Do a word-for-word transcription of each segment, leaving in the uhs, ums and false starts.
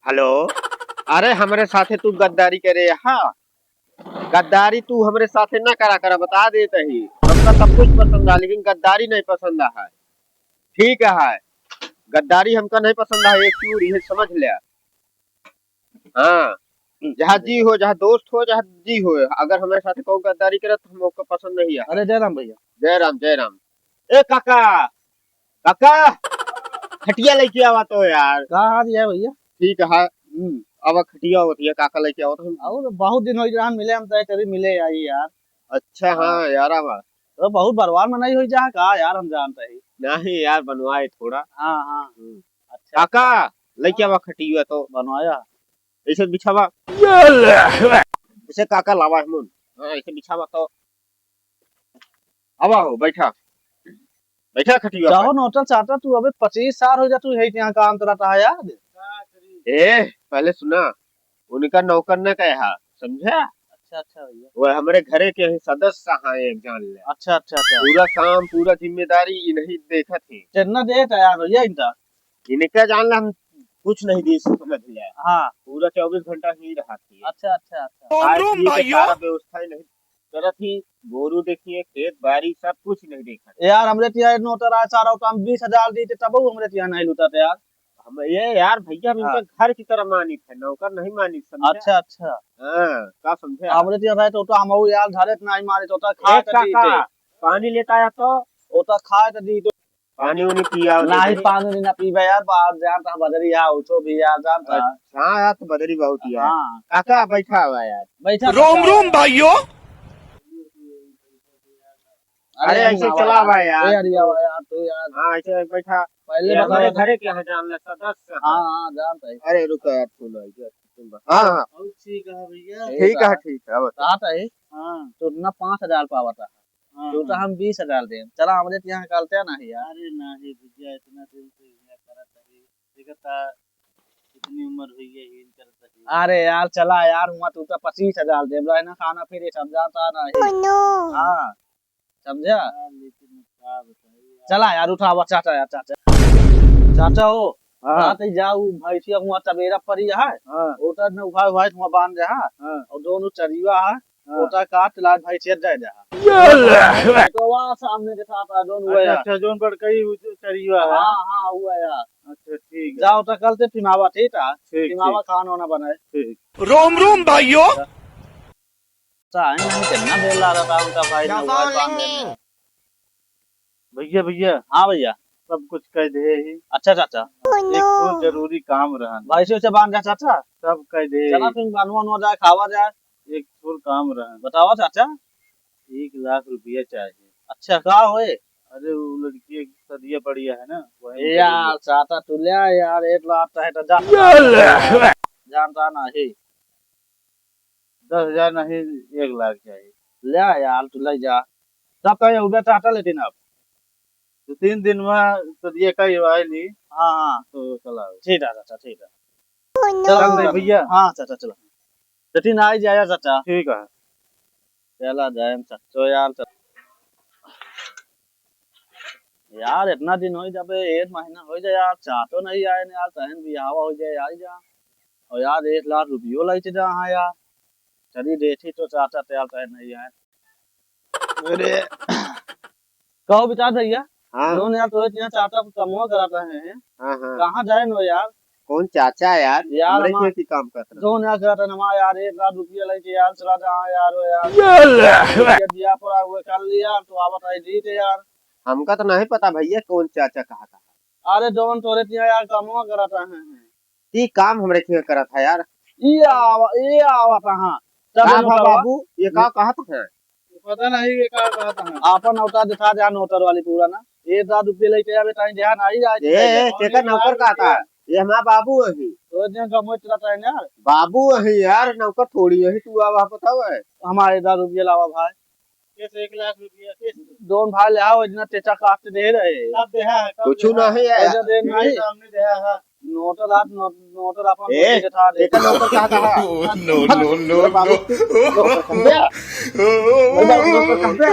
हेलो। अरे, हमरे साथे तू गद्दारी करे हा? गद्दारी तू हमरे साथे ना करा करा, बता देत ही। हमका सब कुछ पसंद है, लेकिन गद्दारी नहीं पसंद है। ठीक है, गद्दारी हमका नहीं पसंद है, एक चूड़ी है, समझ ले। हाँ, जहाँ जी हो, जहाँ दोस्त हो, जहाँ जी हो, अगर हमरे साथे कोई गद्दारी करे तो हमका पसंद नहीं है। अरे जय राम भैया। जय राम, जय राम। ए काका, काका, खटिया लेके आवा तो यार। का हाल है भैया? ठीक है। हम्म। अब खटिया होती है, काका लेके आवा तो हम। और बहुत दिन हो गया मिले, हम तो कभी मिले आई यार। अच्छा, हाँ। हाँ यार, आवा। तो बहुत बरवार में नहीं हो जा का यार, हम जानते ही। नहीं यार, बनवाए थोड़ा। हाँ, हाँ। हम्म। अच्छा। काका, लेके आवा खटिया तो। बनवाया। ऐसे बिछावा। ये ले। ऐसे काका लावा है मुन। हाँ, ऐसे बिछावा तो। आवा हो, बैठा। बैठा खटिया पर। कहो नौकर चाचा, तू अबे पच्चीस साल हो जा, तू यही यहाँ काम करता है यार। ए, पहले सुना, उनका नौकर न कहा, समझा? अच्छा, अच्छा भैया। वो हमरे घरे के ही सदस्य हैं, एक जान ले। अच्छा, अच्छा, अच्छा। पूरा काम, पूरा जिम्मेदारी इन्हीं देखत ही। कितना देत है यार भैया इनका? इनका जान ले हम कुछ नहीं दी, समझ ले। हाँ। पूरा चउबीस घंटा ही रहत ही। अच्छा, अच्छा, अच्छा। खाए पिए के सारा व्यवस्था ही नहीं करत ही, गोरू देखिए, खेत बारी सब कुछ नहीं देखत। यार, हमरे तिया नौकर आए सारा, तो हम बीस हजार दीते, तब वो हमरे तिया नहीं लुटत यार। हम, ये यार भैया, हम हाँ। इनका घर की तरह मानित है, नौकर नहीं मानित, समझा? अच्छा, अच्छा। हाँ, का समझा? हमरे तिया रहे तो, तो हम वो यार धरे तो नहीं मारे, तो, तो ए, खाए तो का, दीते। का? पानी लेता है तो? वो तो खाए तो दीते। पानी उनी पिया नहीं, पानी उनी ना पीबे यार, बाहर जानता है, बदरी है, उठो भी यार, जानता है। अच्छा, हाँ यार, तो बदरी बहुत ही है। हाँ। काका बैठा हुआ है यार। बैठा रोम काका। रोम भाइयों। अरे, अरे, ऐसे अरे, चला आवा हुआ है यार। ए, अरे, आवा यार, तू यार। हाँ, ऐसे बैठा। पहले ये बता हमारे दो। घरे के यहाँ जान ले, सदस्य है। हाँ, हाँ, जानता है। अरे, रुको यार, फोन आ गया। हाँ, हाँ। और ठीक है भैया। ठीक है, ठीक है, अब। कहा था ये? हाँ। तो ना पाँच हजार पावा था। हाँ, तो, तो हाँ। हम बीस हजार देम। चला, हमरे तो यहाँ निकालते हैं ना यार। अरे नहीं भैया, इतना दिन से यहाँ करत हई। देखत ता, इतनी उम्र हुई है, ही करत हई। अरे यार, चला यार, हुआ तू तो पच्चीस हजार देम, रहे ना खाना फिर ये सब जाता ना है। Oh no। हाँ, समझा? यार, लेकिन अब का बताई यार। चला यार, उठावा चाचा यार, चाचा। चाचा हो, हाँ। रात ही जाऊ, भैंसिया हुआ तबेरा परी है। हाँ। ओटा न उभाई उभाई हुआ बांध रहा। हाँ। और दोनों चरिया है। हाँ। ओटा काट लाज भाई चेत जाए जा। ये ले। तो वहाँ सामने के साथ आ, जोन हुआ अच्छा, यार। अच्छा, जोन बड़कई उ च-, चरिया है। हाँ, हाँ, हुआ यार। अच्छा, ठीक है। जाओ तो कल से फिमावा, ठीक है? ठीक, फिमावा ठीक। खाना वाना बनाए। ठीक। रोम रोम भाइयों। चाहे नहीं, कितना देर ला रहा था उनका भाई ने, हुआ बांध देने। भैया, भैया। हाँ भैया। सब कुछ कह दे ही। अच्छा चाचा। एक बहुत जरूरी काम रहन। भाई से उसे बांध जा चाचा। सब कह दे। चला फिर बनवा नवा जाए, खावा जाए। एक ठोर काम रहन। बतावा चाचा। एक लाख रुपया चाहिए। अच्छा, का होए? अरे, वो लड़की एक सदिया पड़िया है ना, वही ए यार, चाचा, तू ले आ यार, एक लाख चाहे तो जा। ये ले। जानता ना ही। दस हजार नहीं, एक लाख चाहिए। ले आ यार, तू ले जा। तब कहीं उबे चाचा लेकिन अब। दो तीन दिन में सदिया का ये आए ली। हाँ, हाँ। तो चला। ठीक है चाचा, ठीक है। चला चल रहे भैया। हाँ चाचा, चला। जतिन आई जाया चाचा। ठीक है। चला जाए हम चाचो यार, चाचा। यार, इतना दिन हो जाबे, एक महीना हो जाए यार, चाचो नहीं आए न यार, तहन बियाहवा हो जाए, आई जा। और यार, एक लाख रुपयो लेते जा, हाँ यार। चली देती तो चाचा तैयार तहन नहीं आए। अरे। कहो विकास भैया, हाँ। जोन यार तोरे यहाँ चाचा को कमवा कराता है, हाँ, हाँ। कहाँ जाए नो यार? कौन चाचा यार? यार, हमरे हमार के की काम करत रहे? जोन यार कराता नमा यार, एक लाख रुपया लेके यार चला जा यार, वो यार। ये ले। ये दिया पड़ा हुआ कर लिया, तो आवत है जीत यार। हमका तो नहीं पता भैया, कौन चाचा कहा था। अरे जोन तोरे यहाँ यार कमवा कराता है। ई काम हमरे के करत है यार। ई आवा, ई आवा कहाँ? चल का रे भा नौकरवा। बाबू, ये का कहत है? पता नहीं ये का कहत है। आपन अवतार दिखा दे नौकर वाली पूरा ना। एक लाख रुपये लेके आवे ताई ध्यान आई जाए। ए, ए, केकर नौकर कहत है? ये हमार बाबू है। तो दिन का मोच रहता है ना। बाबू है यार, नौकर थोड़ी है, तू आवा बताओ है। हमारे एक लाख रुपये लावा भाई। कैसे एक लाख रुपया? कैसे? दोन भाई ले आओ, इतना चेचा काट दे रहे। सब देहा है, सब कुछ देहा ना है। है यार। ऐसा दे नहीं। सामने देहा है। नोट रात, नोट, नोट रात अपन ए, बोल के था दे। एकर नौकर कहा था? No, no, no, बाबू, no। नौकर समझे? नौकर समझे?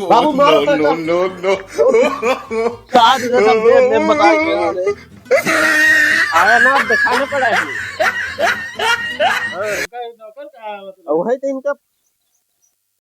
बाबू, मारो, no, no, no, no। का दे, दे, दे, दे, मकान के, अरे। आया ना, अब दिखाना पड़ा है। हाँ। और वही तो इनका